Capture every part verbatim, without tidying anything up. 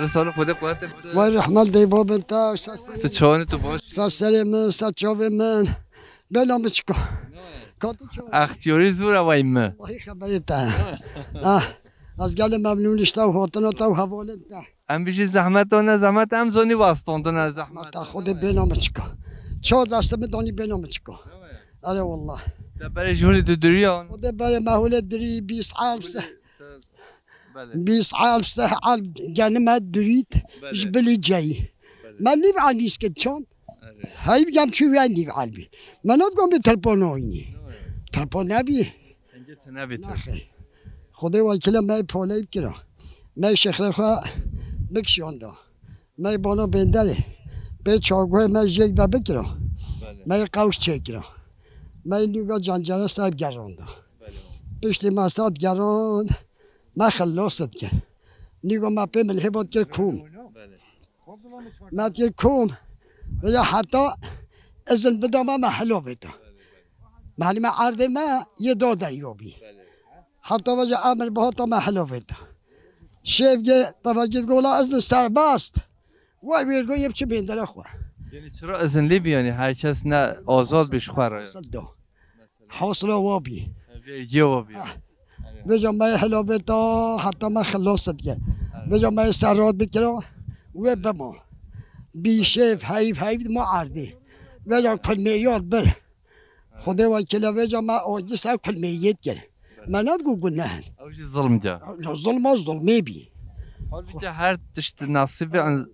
Sağ ol, Xwedê quwet. Vay rehmet dey babin te. Tu çawanî, tu baş? Ser serê min, ser çavê min. Bela min çika. Ka tu çawa? Extiyarî zor e vay mi. Vay xeberê te. Ah, ez gelê memnûn ji te û hatina te û hevalên te. Em bijî zehmet o ne zehmet, em zonî wastandin e zehmet. Mata Xwedê bêla min çika. Çawa destê min danî bêla min çika. Erê wallah. Te berê ji holê didiriyan. Xwedê berê me holê dirî bîst elf se. Belê. Bîst elf se elf genime dirît. Belê. Ji bilî ceyî. Belê. Me nîv elvî skit çand. Erê. Heyv gem çû wê nîv elvî. Me nat gom bi telefon oynî. Telefon nebî. Hingê tu nebî tu. Naxê. Xwedê wekîle me poleyî bikira. Me şexrê xwe bikişanda. Me bana bênderê. Pê çaguhê me jêk de bikira. Belê. Me qewş çêkira. Me nîga cancere ser geranda. Belê. Piştî me sat gerand. Me xilas dikir. Nîga me pê milhêbat kir kom. Belê. Me kir kom. Veya heta izin bida me, me hilovê da. Malime erdê me yê da derya bî. Belê. Heta veja emir bihata me hilovê da. Şêvgê tevegît gola izin serbest. Vay wêrgo yê biçi bêndere xwe. Yani çira izin lê bî, yani her kes ne azad bî ji xwe re. Hasıl da. Hasıla wa bî. Vergiya wa bî. Ah. Veja me hilavê ta heta me xilas dikir. Veja me serrat bikira. Wê bima. Bî şêv, heyv, heyv ma erdê. Veja kulmêriyat bir. Xwedê wekîle veja me acî ser kulmêriyê dikir. Me nedigo guneh in. Ew jî zilm diya. Zilma zilmê bî. Halbuki her tişt nasîbê,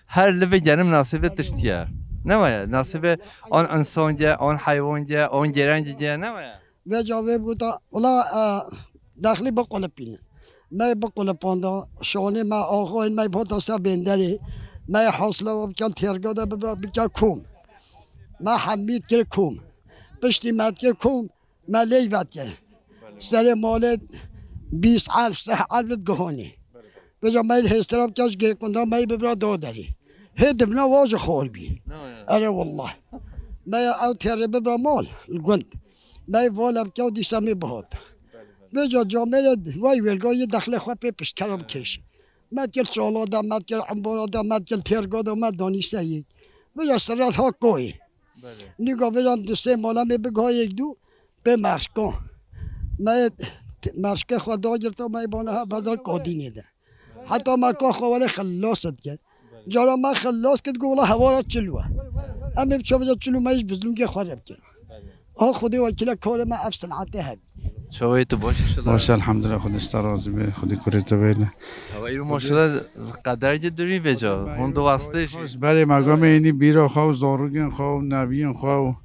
her livê genim nasîbê tişt ye. Ne waya? Nasîbê an insan ye, an heywan ye, an gerengê ye, ne waya? Veca vê bigota, wela, e, dexlî biqulipînin. Me biqulipanda, şanê me, axayên me bihata ser bênderê. Me hasile wa bike têrga de bibra bike kom. Me hemî kir kom. Piştî me kir kom. Me leyva kir. Serê malê bîst elf, seh elf li guhanê. Veca me hêstira bike ji gêrkunda me bibra da derî. Hê dibna wa ji xor bî. Ere wallah. Me ya ew têrê bibra mal, li gund. Me vala bike û dîsa me bihat. Veca camêrê vay wêrga yê dexlê xwe pê pişt kera bikêşî. Me kir çala de, me kir embora de, me kir têrga de, me danî ser yek. Veca sirat ha koyê. Belê. Nîga vecan du sê mala me biga yek du, pê merşko. Me t-, merşkê xwe dagirta, me bana ha berdar Kadînê de. Heta me ka xwe wele xilas dikir. Cara me xilas kir, got, "Wela hewara çil we." Em ê bi çavêca çil û me ji bizlûngê xwe re bikin. Belê. Aha Xwedê wekîle karê me ev silate hebî. Çawê tu baş inşallah? Baş, elhamdulillah, Xwedê ji te razî be, Xwedê kurê te bêle. Ewa îro maşallah qeder ki durî veca. Hûn du wastê jî. Ji berê me gomê înî bîra xwe û zarokên xwe û neviyên xwe û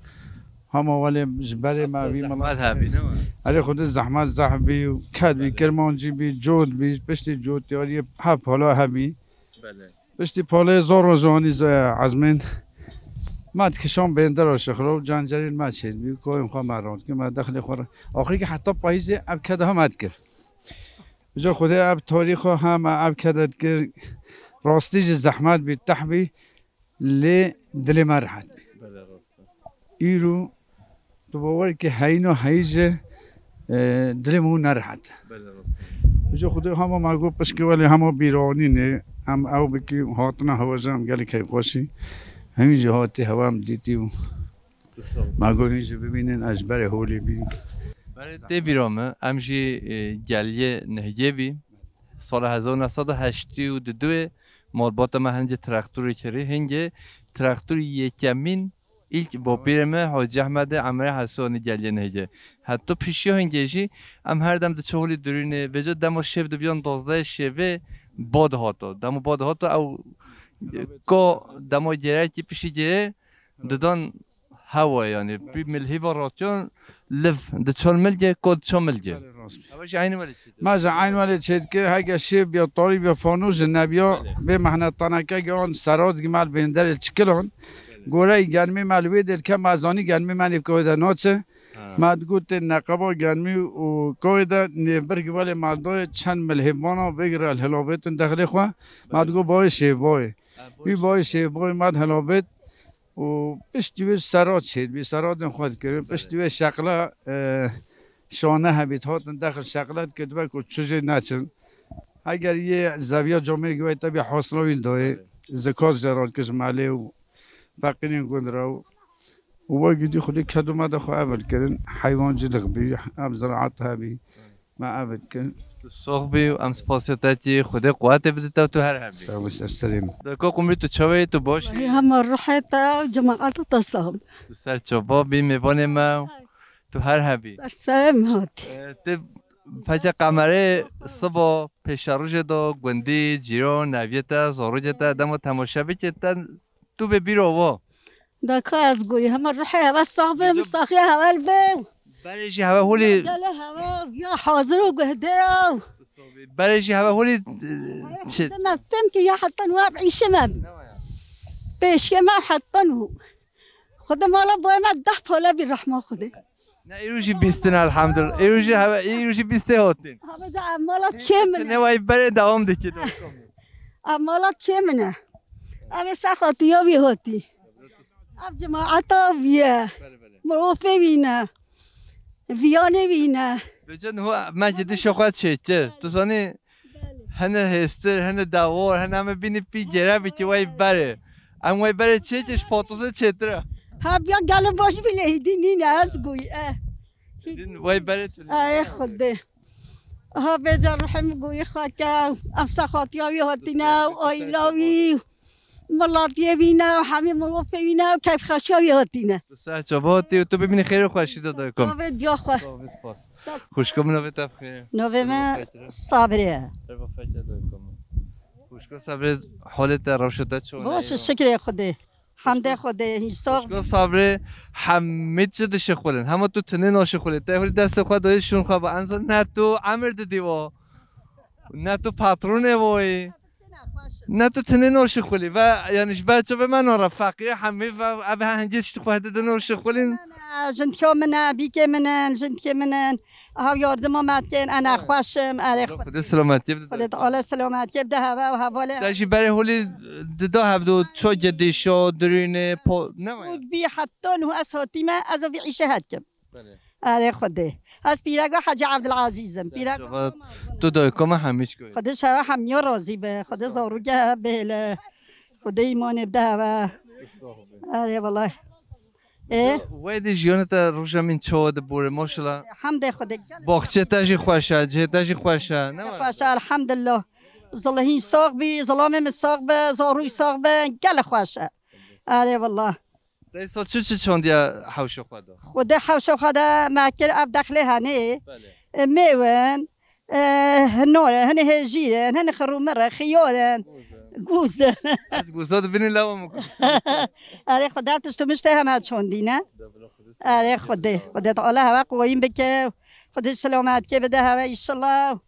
hema welê ji berê me vî zehmet hebî, ne mi? Erê Xwedê zehmet zehf bî û ked bî, kirmancî bî, cot bî, piştî cotiyariyê hep hala hebî. Belê. Piştî palê zor û ziwanî ze-, ezmên. Me dikişan bêndera şixro û cancerên me çêdibî, koyên xwe me rand kir, me dexlê xwe re. Axirî ki heta payîzê ev kede ha me dikir. Ji Xwedê ev tarîxa ha me ev kede dikir. Rastî jî zehmet bî, teh bî, lê dilê me rehet bî. Belê, rast e. Îro Tu bawer ke heyîna heyî ji, e, dilê min nerehet. Belê, rast e. Ji Xwedê hema me got pişkê welê hema bîranînê, em ew bikî hatina hewa ji em gelek keyfxweşî. Hemî jî hatî hewa em dîtî û Tu sağ ol. Me got hîn jî bibînin, ez ji berê holê bî. Berê tê bîra min, em jî, e, geliyê Nihgê bî. Sala hezar neh sed û heştê û duê malbata me hingê traktorê kirî, hingê traktorê yekemîn. Îlk bapîrê me Hacî Ehmedê Emrê Hesanî geliyê Nihgê. Heta pişiya hingê jî em her dem di çolî durînê, vêca dema şev dibiyan duwazdehê şevê bad hata. Dema bad hata ew ko dema gerekî pişî gêrê didan hewa, yanî pî milhîva ratiyan liv diçan milgê, ko diçan milgê. Belê, rast. Ew jî eynî welê çêdike. Me ji eyn welê çêdike, heke şêv biya, tarî biya, fanûs ji nebiya, Belê. Bê mehnet tanekek an serat gi me li bênderê çikilan. Belê. Goreyê germê me li wê dêr ke me zanî germê me nêv koyê de naçe. Ha. Me digot tê neqeba germî û koyê de nêvbir gi welê me dayê çend milhêvana vê gi re hilabêtin dexlê xwe. Me Belê. Digot bayê şêv bayê. Ha, Wî bayê şêv bayê me hilabêt. û piştî wê serat çêdibî, seratên xwe dikirin. Piştî wê şeqla, e, şane hebît, hatin dexil şeqla dikir, dibe ku çi jê neçin. Eger yê zeviya camêrkî wê tebî hasila wî dayê, zikar zerar kir ji malê û feqîrên gund re û, û we gidî xwedî kedû me de xwe evel kirin, heywan cilix bî, ev ziraat hebî, me evel kir. Tu sox bî û em spasiya te dikî, Xwedê quwetê bide te û tu her hebî. Sağ ol, ser serê min. Dayko Qumrî, tu çawa yî, tu baş î? Hema ruhê te û cemaeta te sax be. Tu ser çava bî, mêvanê me û tu her hebî. Ser serê min hatî. E, tu feke qemerê siba pêşerojê de gundî, cîran, neviyê te, zarokê te, dema temaşe bike te, tu bê bîra wa. Daka ez goyî, hema ruhê hewe sax be, min saxiya hewe li be. Berê jî hewe holî. Gele hewe, ya hazir û guhdê ya. Berê jî hewe holî, e, çi? Dema fem ki ya heta nuha bi îşe me. Pêşiye me heta nu. Xwedê mala boyê me deh pole bî rehma Xwedê. Ne, îro jî bîstin elhamdulillah. Îro jî hewe, îro jî bîstê hatin. Abi de mala kê min. Ne vay berê dewam dikî. Ev mala kê min e. Ev e ser xatiya wî hatî. Ev cemaeta wî ye. Bele, bele. Mirofê wî ne. Viyanê wî ne. Vêca niha me ji dişê xwe çêkir. Tu zanî, hene hêstir, hene dawar, hene em ê bînî pî gêre bikî wey berê. Em wey berê çêkir, ji patozê çêtir e. Ha, biya gelo baş bî lê hîdî nîne, ez goyî, eh. Hîdî wey berê tu. Ay Xwedê. Ha, vêca ruhê min goyî xwe ke, em ser xatiya wî hatîne û aîla wî. Milatiyê wî ne, hemî mirovê wî ne, keyfxweşiya wî hatîne. Tu ser çava hatî û tu bimînî xêr û xweşî de dayko min. Çavê diya xwe. Spas. Xwişko min, navê te bixêr. Navê me Sabrê ye. Reva fekê dayko min. Xwişko Sabrê, holê te, rewşa te çawa ye? Baş e, şikrê Xwedê. Hemdê Xwedê, hîn sax. Xwişko Sabrê, hemî çi dişixulin. Hema tu tinê naşixulî. Te hurî destê xwe dayê şûn xwe ba. Enza ne tu emir didî wa. Ne tu patronê woyî. Ne tu tinê nor şixulî. Ve, yani, ji ber çavê me nor e. Feqîrê hemî ve ev hengê tiştî xwe hede de nor şixulîn. Jintîya min e, bîkê min in, jintîkê min in. Haw yardima me dikin, ene xweş im, erê Xwedê selametiyê bide. Xwedê Teala selametiyê bide heve û hevalê. Te jî berê holî dida hevdu ço gedîşo, dirûnê, po-, ne waya? Bî heta niha ez hatîme, ez û vî îşe hetkim. Belê. Erê Xwedê. Ez pîrega Hecî Evdilezîz im. Pîrega Çava, tu dayika me hemî çikoyê. Xwedê ji hewe hemiya razî be. Xwedê zarokê hewe bihêle. Xwedê îmanê bide hewe. Erê welay. Ê? Wey de jiyana te roja min çawa de bore, maşallah. Hemdê Xwedê. Baxçe te jî xweş e, cihê te jî xweş e. Ne Xweş e, elhamdulillah. Zilhîn sax bî, zilamê min sax be, zarûy sax be, gelek xweş e. Erê welay. Daysa çi çi çandiye hewşa xwe de? Xwedê hewşa xwe de me kir ev dexlê henê. Belê. E, mêwin, e, hinor in, hinê hêjîr in, hinê xirûmir in, xiyar in. Goz in. Goz in. Ez goza dibînim lewa min ku. Erê Xwedê ev tişt û miştê heme çandîne. Erê Xwedê. Xwedê Teala hewe qoyîn bike. Xwedê selametkê bide hewe înşallah.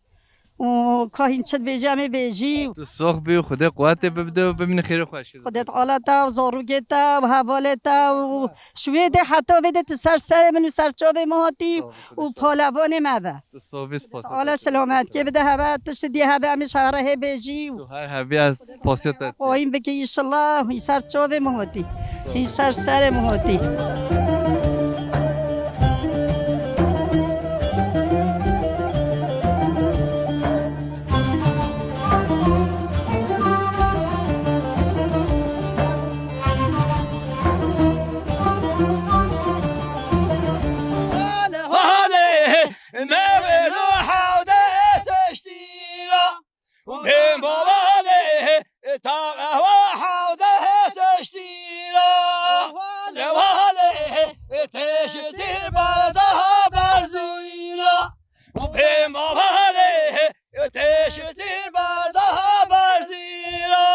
Û ka hîn çi dibêje, em ê bêjî. Tu sox bî û Xwedê quwetê bibide û bimîne xêr û xweşî de. Xwedê Teala te û zarokê te û hevalê te û ji wê dê heta vê dê tu ser serê min û ser çavê min hatî û palevanê me be. Tu sox bî, spas. Teala selametkê bide hebe, tiştî dî hebe, em ê ji hewe re hê bêjî û Tu her hebî, ez spasiya te. Qoyîn bike înşallah, hîn ser çavê min hatî. Hîn ser serê min hatî. Hale, hale, me wêlo hewde teştîra. Bê mavale, ta qehwa hewde teştîra. Lewale, teştîr bardaha berzîra. Bê mavale, teştîr bardaha berzîra.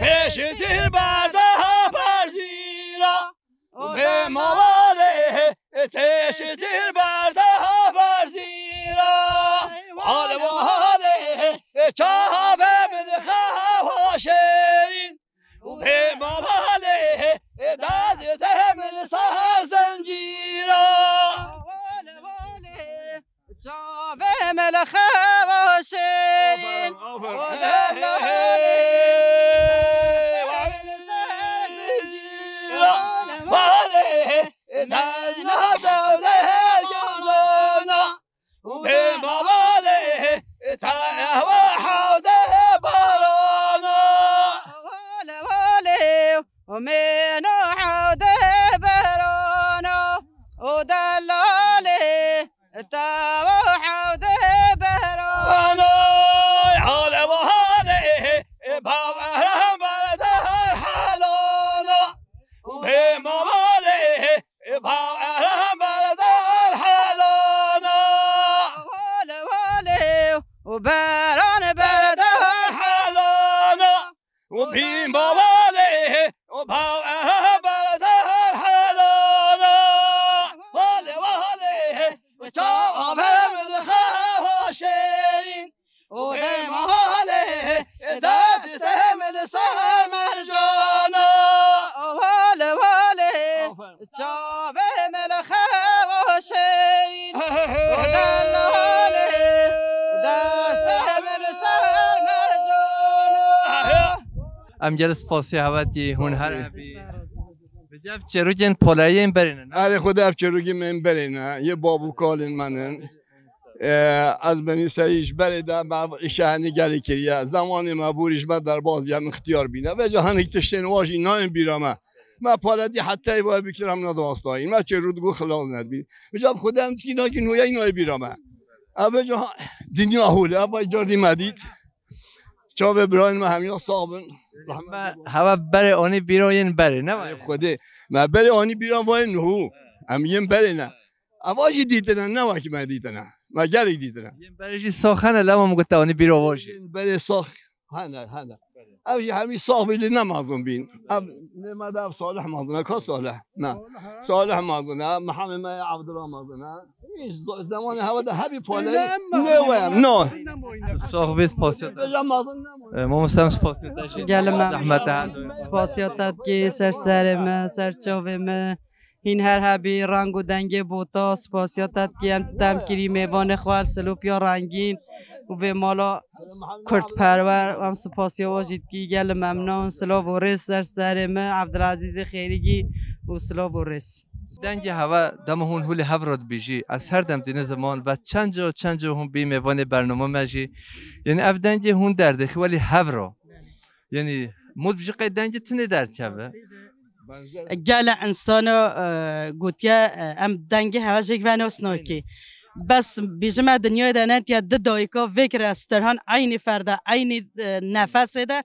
Teştîr bardaha berzîra. Bê mavale, teştîr bardaha berzîra. Wale wale, çaha be min xewa şêrîn. Bê mavale, dazê te min sar zencîra. Çavê me li xewa şêrîn. Aferin, aferin. Bê mavale, û bîn bavalê û bav ehe berzer helala. Valê valê û çav avem li xewa şêrîn. û dema halê destê min li ser mercana. Valê valê çavê min li xewa şêrîn. û dema halê destê min li ser mercana. Em gelek spasiya hewe dikî hûn her hebî. Bi cem çêrokên polayên berê ne? Erê xwe de ev çêrokên min berê ne. Yê bab û kalên min in. Ee, ez benî serî ji berê de me îşe henî gelê kiriye. Zemanê me borî ji me derbas bûye, min ixtiyar bîne. Vêca hinek tiştên wa jî nayên bîra me. Me paredî heta êva bikir em ne dewastayîn. Me çê rû digo xilas nedibîn. Vêca bi Xwedê em dikî nakî nûyey nayê bîra me. Ev vêca ha-, dinya hol e. Ev vay cardî me dît. Çavê birayên me hemiya sax bin. Me hewe berê anî bîra yên berê, ne Ey wayê? Xwedê. Me berê anî bîra vayên hû. Em yên berê ne. Eva jî dîtine, ne wekî me dîtine. Me gelek dîtine. Yên berê jî sax hene, lema min gote anî bîra va jî. Yên berê sax hene, hene. Ev jî hemî sax bî, lê ne mezin bîn. Ev, lê me de ev Salih mezin e. Ka Salih? Na. Salih mezin e. Mihemed me ya Abdullah mezin e. Hiç zo-, zamanı hava da hebi pole. Ne wayem, no. Sax bî, spasiya te. Bêje mezin ne. E, mamoste, em spasiya te jî. Gelime. Zehmet e. Spasiya te dikî, ser serê me, ser çavê me. Hîn her hebî rang û dengê bota, spasiya te dikî, em tem kirî mêvanê xwe, Silopya rengîn û vê mala kurdperwer, em spasiya we jî dikî, gelê memnun, silav û rêz ser serê me, Evdilezîzê Xêrîgî û silav û rêz. Dengê hewe dema hûn hûlê hev re dibîjî, ez her dem dîne ziman ve çend ca, çend ca hûn bî mêvanê bername me jî. Yanî ev dengê hûn derdixî welî hev re. Yanî mûd bijî qey dengê tinê derdikeve. Gele insana, e, gotiye, e, em dengê hewe jêk venos nakî. Bes bêjime dinyayê de netiye du dayika vêkire stirhan eynî ferde, eynî, e, nefesê de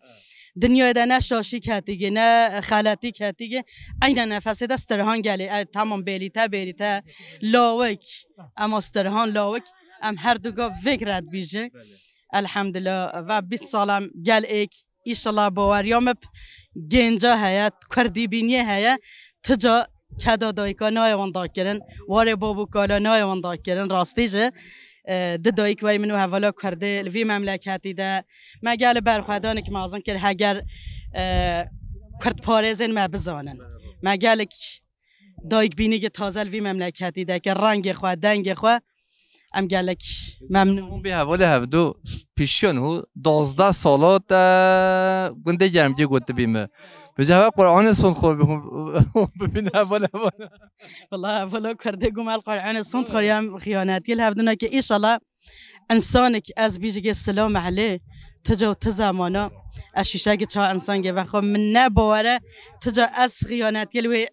dinyayê de ne şaşî ketigê, ne xeletî ketigê, eyne nefesê de stirhan gelê. E, tamam bêlîte, bêlîte, lawik, ema stirhan lawik, em her du ga vêkire dibîjin. Elhamdulillah, ve bîst sal em gel êk. Îşallah baweriya me p-, gênca heye, kurdî bîniyê heye, tu ca keda dayika nayê wan dakirin, warê bab û kala nayê wan dakirin, rastî jî, e, di dayik wey min û hevala kurdê li vî memleketî de me gelê berxwedanek mezin kir, heger, e, kurdparêzên me bizanin. Me gelek dayikbînîgê taze li vî memleketî de ke rengê xwe, dengê xwe, em gelek memnûn. Hûn bî hevalê hevdu pîşiyan hû duwazdeh sala te gundê germgê gotibî me. Vêca heval Qur'anê sond xwe bibîn heval heval. Wela hevala kurdê gum el Qur'anê sond xwe ya em xiyanetiyê li hevdû nake. Îşallah insanek ez bîjigê silam ehlê tu ca û tu zamana ez şîşegê çawa insangê vexwe min ne bawere tu ca ez xiyanetiyê li wê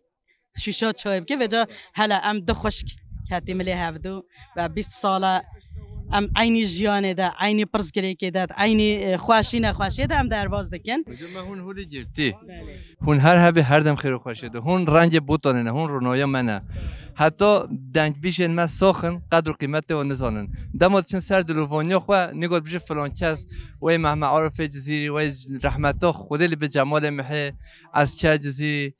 şîşa çayê bike, vêca hele em du xwişk ketî milê hevdû ve bîst sal e em eynî jiyanê de, eynî pirsgirêkê de, eynî, e, xweşî nexweşiyê de em derbas dikin. Hocam, me hûn hûlî girtî. Belê. Hûn her hebî her dem xêr û xweşiyê de. Hûn rengê botanê ne, hûn ronaya me ne. Heta dengbîjên me sax in, qedr û qîmetê wan nizanin. Dema diçin ser dilovaniya xwe, nîgo dibijin filan kes, wey Mehmet Arifê Cizîrî, wey rehmeta Xwedê lê bi Cemalê Mihê, Esker Cizîrî,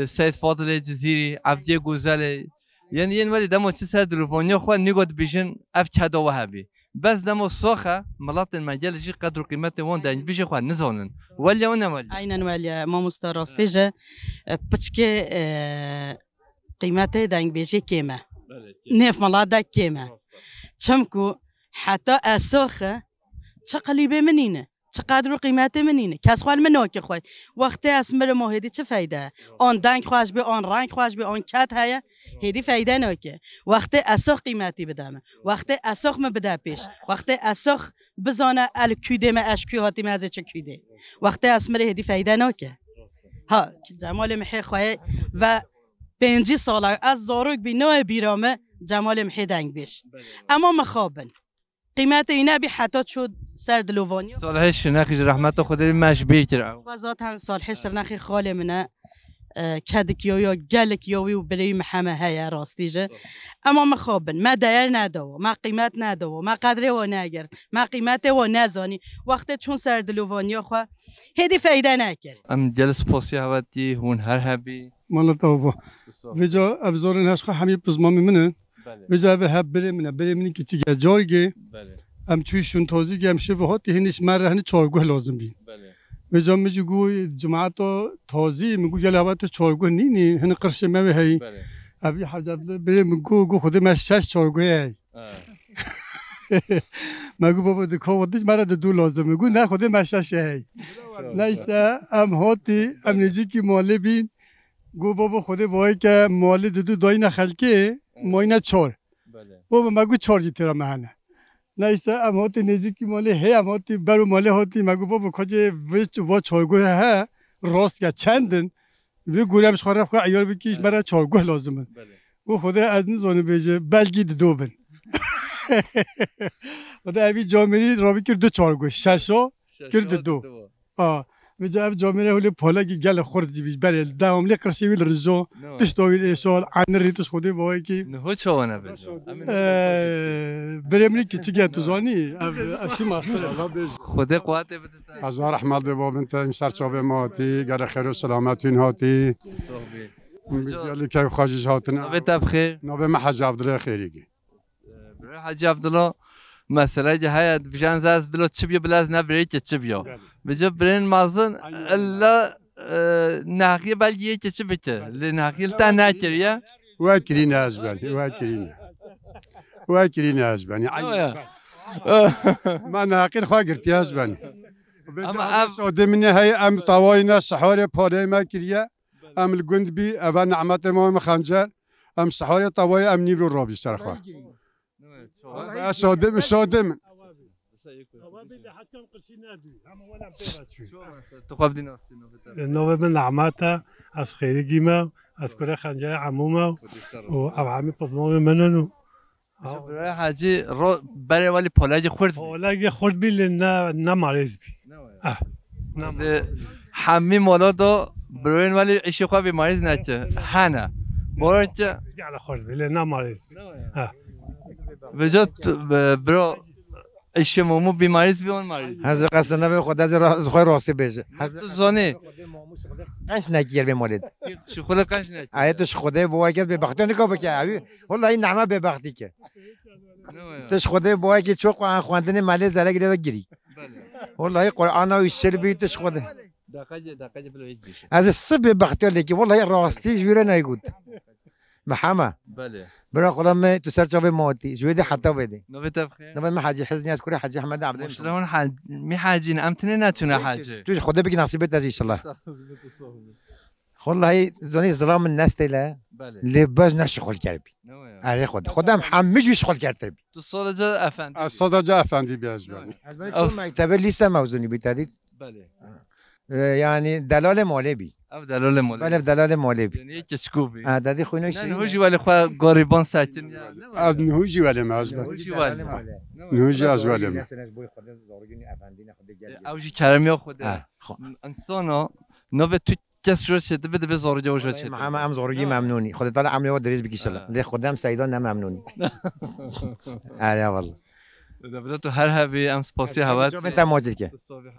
Seyid Fadilê Cizîrî, Evdiyê Gozelê, yên, yên welî dema çi ser dilovaniya xwe nîgo dibîjin ev keda we hebî. Bes dema sax e, miletên me gelê jî qedr û qîmetê wan dengbîjê xwe nizanin. Welî ye û ne welî ye? Aynen welî ye, mamosta rastî jî, e, piçkê, e, qîmetê dengbêjê kêm e. Belê, kêm. Nêv milet de kêm e. Rast e. Çimku heta ez sax e, çi qilîbê min nîne. Çi qedr û qîmetê min nîne. Kes xwe li min nake xwe. Wextê ez mirim o hêdî çi feyde? An deng xweş bê, an reng xweş bê, an ked heye. Hêdî feyde nake. Wextê esox qîmetî bide min. Wextê esox min bide pêş. Wextê esox bizane el kûdê me, ez kû hatîme, ez ê çi kûdê. Wextê ez mirê hêdî feyde nake. Ha, Cemalê Mihê xweyê ve pêncî sala ez zarok bî nayê bîra me Cemalê Mihê dengbêj. Ema mixabin. Qîmetê wî nebî heta çû ser dilovaniya. Salihê Şirnexî ji rehmeta Xwedê me ji bîr kir ew. Xwe zaten Salihê Şirnexî xalê min e. e, kedik yo ya gelek ya wî û birê wî me heme heye rastî jî. Ema me xabin, me değer nedawa, me qîmet nedawa, me qedrê wa negirt, me qîmetê wa nezanî. Wextê çûn ser dilovaniya xwe, hêdî feyde nekir. Em gel spasiya hewe tî, hûn her hebî. Mala te ava. Vêca ev zarên heş xwe hemî pizmamê min in. Belê. Vêca ev heb birê min e. Birê min kiçik e. Cargê Belê. Em çûyî şûn tazî em şev hatî hênî ji me re hinî çarguh lazim bî. Belê. Vêca min jî got cemaeta tazî, min got gel hewa tu çarguh nînî, hinî qirşê me wê heyî. Belê. Ev Hecî Evdilo birê min got, got Xwedê me şeş çarguhê heyî. Ha. Me got baba di ka wadiş me re di du lazim e. Got ne Xwedê me şeş heyî. Neyse em hatî, em nêzîkî malê bîn. Got baba Xwedê bayê ke malê di du dayîne xelkê, mayîne çar. Belê. Baba me got çar jî têra me hene. Neyse em hatî nêzîkî malê, hê em hatî ber û malê hatî, me got baba kocê vê va çarguhê he, rast ke çend in? Vê gorî em ji xwe re xwe eyar bikî, ji me re çarguh lazim in. Belê. Got Xwedê ez nizanim bêje, belkî di do bin. Xwedê evî camêrî ravî kir du çarguh, şeşo kir di do. A, vêca ev camêrê hûlê polekî gelê xurt dibî, berê dewamlî qirşê wî li rijo, pişta wî êşal, enirî tu ji Xwedê barekî. Niho çawa ne vêca? Em ê Ee, birê min kiçik e, tu zanî, ev, ev çi mastir e. Xwedê quwetê bide te. Hezar rehmet be babin te, hîn ser çavê me hatî, gelek xêr û selamet hîn hatî. Soh bî. Min gelî keyf xwe jî ji hatine. Navê te bi xêr? Navê me Hecî Evdilê Xêrîgî. Birê Hecî Evdilo, meseleyekî heye, dibêje ez, ez bila çi bîyo, bila ez ne birêkê çi bîyo. Belê. Vêca birên mezin, aynen, illa, e, neheqiyê belkî yekê çi bike. Belê. Lê neheqiyê li te nekiriye. We kirîne ez ben, we kirîne. We kirîne ez ben. Ay, ya. Me neheqiyê xwe girtiye ez ben. Ama ev şadê min heye, em tawayî ne siharê pareyê me kiriye. Em li gund bî, eve nehmetê mama min Xencer. Em siharê tawayê em nîvro rabî ser xwe. Ve şadê min, şadê min. Tu xwe bidî nasî, navê te? Navê min Nehmet e, ez Xêrîgî me, ez kurê Xencerê Emû me û ev hemî pizmamê min in û Birayê Hecî ro-, berê welî polekî xurt bî. Polekî xurt bî lê ne, ne marêz bî. Ne waya. Ah, ne marêz. Hemî mala da birayên welî îşê xwe bî marêz neke. Hene. Boran ki. Gele xurt bî lê ne marêz bî. Ne waya. Ha. Vêca tu, e, bira îşê Momo bî marêz bî, wan marêz bî. Hezir qesd nebe xwe dezê ra-, xwe rastî bêje. Tu zanî. Qenc nekî yer bê malê. Şixule qenc nekî. Ayê tu ji Xwedê bo wekes bêbextiya nika bike. Ew, wellahî nehme bêbextî ke. Ne waya. Tu ji Xwedê bo wekî ço Quran xwendinê melê zelek lê de girî. Belê. Wellahî Qur'ana wî şil bî tu ji Xwedê. Deqecê, deqecê bilo hiç bişe. Ez ê sibê bextiya lêkî. Wellahî rastî ji wî re naygot. Mehema. Belê. Bira xula me tu ser çavê me hatî. Ji wê de heta wê de. Navê te bi xêr? Navê me Hacî Hiznî, ez kurê Hacî Ehmed Abdulhamid. Maşallah hûn Hacî, mî Hacî ne, em tinê neçûne Hacî. Tu ji Xwedê bikî nasîbê te jî inşallah. Wellahî zonî zilam min nestêle. Belê. Lê bez ne şixul kerbî. Ne waya. Erê Xwedê. Xwedê em hemî jî şixul kertir bî. Tu sadaca efendî. Ez sadaca efendî bî ez bî. Ez ben çû mektebe lîse mewzûnî bî tedî. Belê. E, yani delalê malê bî. Ev delalê malê. Belê, ev delalê malê bî. Yani yekê çikû bî. Ha, tedî xwîno. Ne, niho jî welê xwe gariban sekin ya. Ne waya. Ez niho jî welê me ez ben. Niho jî welê. Niho jî ez welê me. Ew jî kerem ya Xwedê. Ha, xwe. Insana navê tu kes şo çêdibe, dibe zorî de şo çêdibe. Ama em zorî memnûnî. Xwedê Teala emrê we dirêj bikî inşallah. Ha. Lê Xwedê em seyda ne memnûnî. Erê wallah. Devlet tu her hebî, em spasiya hewe. Çavên te macir ke.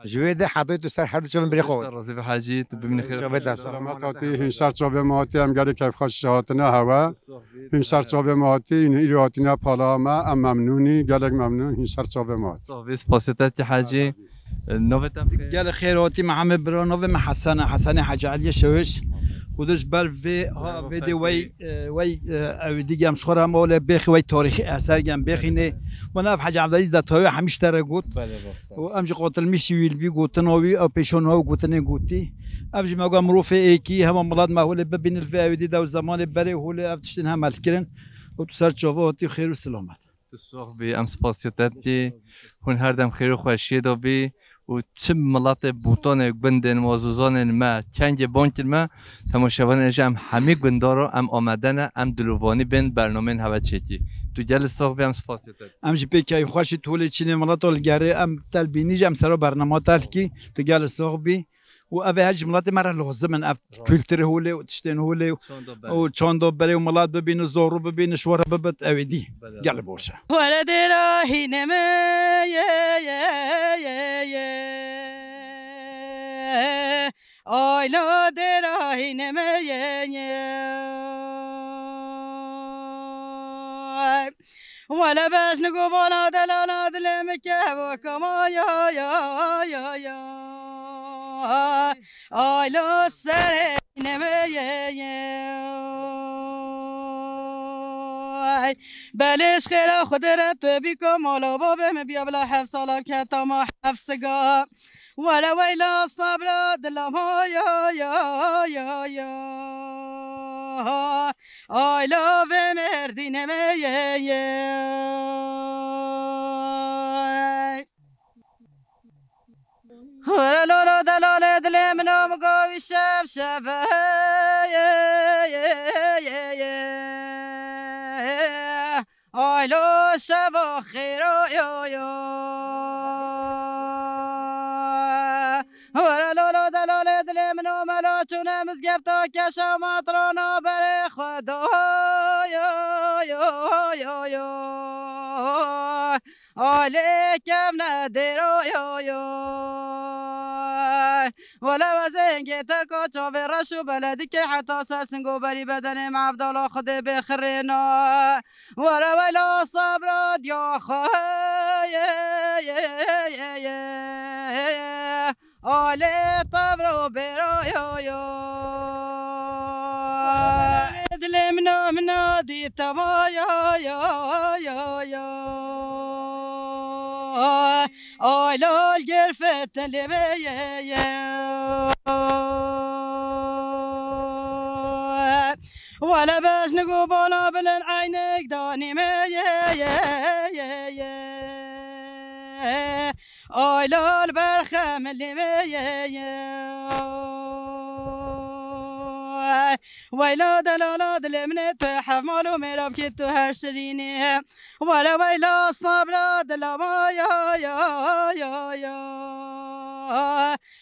Ji wê de hetoy tu ser her du çavên birê xwe. Razî be Hacî, tu bimînî xêr. Çavê te sağ. Selamet hatî, hîn ser çavê me hatî, em gelek keyfxweş ji hatine hewe. Hîn ser çavê me hatî, hîn îro hatine pala me, em memnûnî, gelek memnûn, hîn ser çavê me hatî. Sağ bî, spasiyê te tî Hacî. Navê te bi xêr? Gelek xêr hatî Mihemed bira, navê me Hesen e, Hesenê Hecî Eliyê Şewiş. Xwedê ji ber vê, ha, vê dê wey, e, wey, e, ew dî em ji xwe re em ole bêxî wey tarîxî eser gem bêxî nê. Wana ev Hecî Evdalî de tawê hemî ji te re got. Belê, rast e. Û em jî qatilmîşî wî li bî gotina wî, ew pêşon ew gotinê gotî. Ev jî me got mirovê êkî, hema milet me holê bibînin li vê ewê dî de û zemanê berê holê ev tiştên heme li kirin. Û tu ser çava hatî xêr û silamet. Tu sox bî, em spasiya te dikî. Hûn her dem xêr û xweşiyê de bî û çi miletê, botanê, gundên, wazozanên me, kengê bankên me, temaşevanên jî em hemî gundar in, em amade ne, em dilovanî bên bernameyên hewe çêkî. Tu gelî sox bî, em spasiya te dikî. Em jî pê keyfxweş î, tu holê çînê mileta li gerê, em te li bînî jî em sera bernama te dikî. Tu gelî sox bî. û ev ê her ji miletê me re lazim in, ev kulturê holê û tiştên holê û, û çando berê û milet bibînin, zorû bibînin, ji we re bibit, ew ê dî. Gelek baş e. Were dêra hînê me ye, ye, ye, ye. Ayla dêra hînê me ye, ye. Wele bejn û govana delala dilê min kevok ama ya, ya, ya, ya. Aylo serê nemeye ye. Belê ji xêra Xwedê re tu bîka mala babê min biya bila heft salan keta ma heft siga. Were weyla sabra dila ma ya, ya, ya, ya. Ayla vê merdî nemeye ye. Hore lolo delale dilê min o min govî şev şev e. Ay lo şeva xêro yo yo. Hore lolo delale dilê min o melo çûne mizgefta keşa matrana berê Xweda yo yo yo yo. Alê kevne dêro yo yo. Wele we zengê terka çavê reş û beledîkê heta ser singo berî bedenê me evdala Xwedê bê xirêna. Were wela sabra diya xwe. Alê tevro bêro yo yo. Dilê min a min a dî teva ya, ya, ya, ya. Ay lal gerfet lê me ye, ye. Wele bejn û bana bilin eynek danî me ye, ye, ye, ye. Ay lal berxem lê me ye, ye. Weyla delala dilê min ê tu hevmal û mêrabkê tu her şirînê. Were weyla sabra dila ma ya, ya, ya, ya.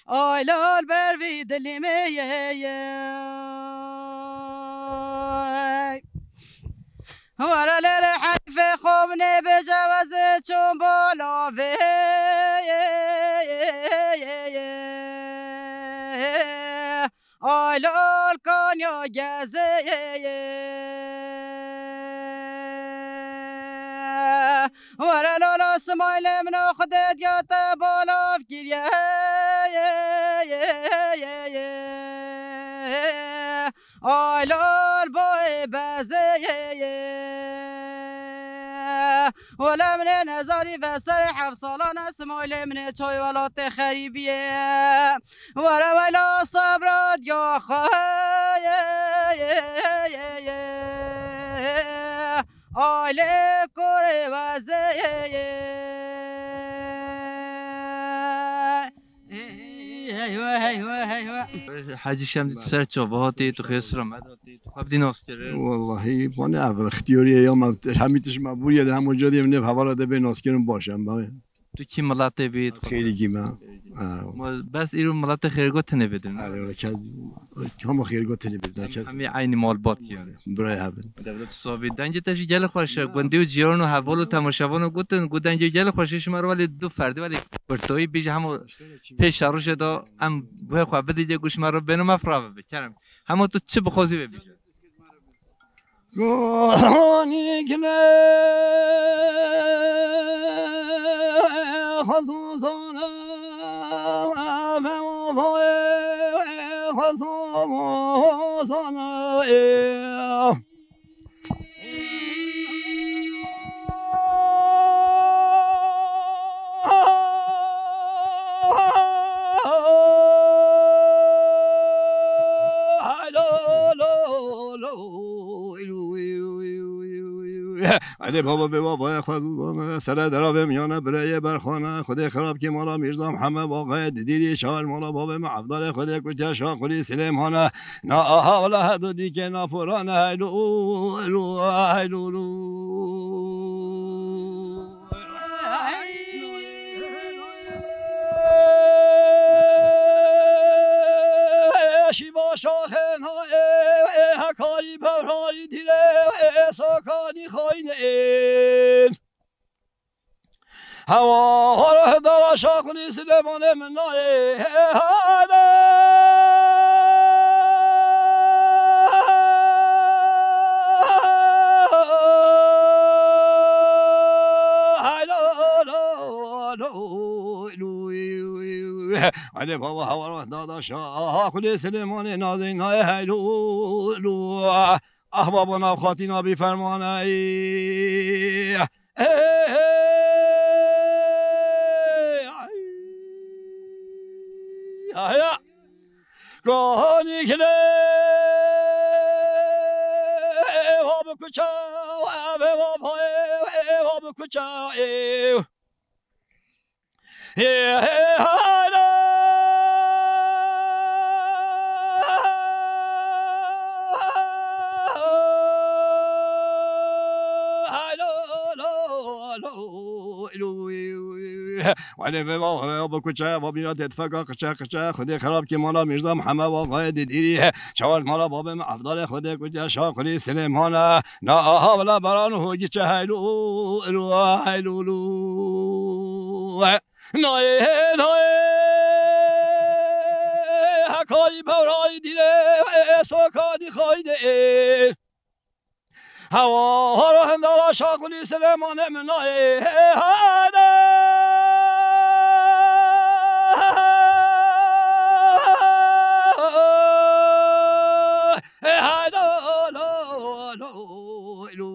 Ay lal ber vî dilî me ye, ye. Were lêlê herîfê xwe min ê bêje wezê çûn bo lavê. Ay lal kanya gezê. Were lala Simaylê min o Xwedê diya te balav kiriye. Ay lal boyê bezê. Wele min ê nezanî ve serê heft salan e Simaylê min ê çay welatê xerîbiyê. Were wela sabra diya xwe. Alê korê wezê. Hey we, hey we, hey we. Hacî Şemdî, tu ser çava hatî, tu xêr sira me hatî, tu xwe bidî nas kirin. Wellahî, bane ev ixtiyariye ya me, hemî tişt me bûriye, li hemû cadê min nêv hevala de bê nas kirin baş em, bavê. Tu kî miletê bî? Xêrîkî me. Ha. Ma bes îro miletê xêrgo tenê bidin. Erê, kes, hema xêrgo tenê bidin, kes. Hemî eynî malbat yani. Birayê hev in. Dewlet sabî. Dengê te jî gelek xweş e. Gundî û cîran û heval û temaşevan û gotin, got dengê gelek xweş e, ji me re welê du ferdî welê kurtoyî bêje hema pêşerojê de em guhê xwe bidî lê got ji me re bêne me fira bibe. Kerem. Hema tu çi bixwazî vê bêje. Gonî kime xezûzane, xezûzane. Edê baba bê baba ya xwe zûzane, sere dera bê miyane bireyê berxane, Xwedê xirab kê mala Mîrza Mihemed Axayê Didîrî şair mala babê me Evdalê Xwedê kuçe Şaxulî Silêmane. Na aha wela her du dîkê naporane heylo, heylo, heylo. Şaxê na ê, ê, hekarî bevrarî dîlê, ê, ê, sokanî xayînê ê. Hewa hara dara Şaxulî Silêmanê min nayê, ê, hale. Halo, lo, lo, lo, lo. Alê baba, hawar dada şa, aha, kulê Silêmanê nazî nayê heylo, lo. Ah, baba, nav xatîna bî fermanê. Ê, ê, ê, ay. Ay, ya. Kanî kile, ê, va bi kuça, ê, va payê, ê, va bi kuça, ê. Ê, ê, hala. Alo, alo, alo, alo, alo. Wele ve va, ve va, bi kuçe, va bîra te tfeka, qiçe, qiçe, Xwedê xerab kê mala Mîrza Mihemed va gayê didîrî. Çawan mala babê min Evdalê Xwedê kuçe, Şaxulî Silêmana. Na aha wela beran û giçe heylo, ilo, heylo, lo. Nayê, nayê, hekarî bevrarî dîlê, ê, sokanî xayînê ê. Hewa, hara hindara Şaxulî Silêmanê min nayê, ê, heylo. Ê, heylo, lo, lo, lo.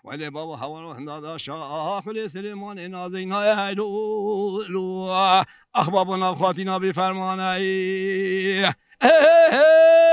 Welê baba, hewar hindara Şaxulî Silêmanê nazî nayê, heylo, lo. Ah, baba, nav xatîna bî fermanê. Ê, ê, ê.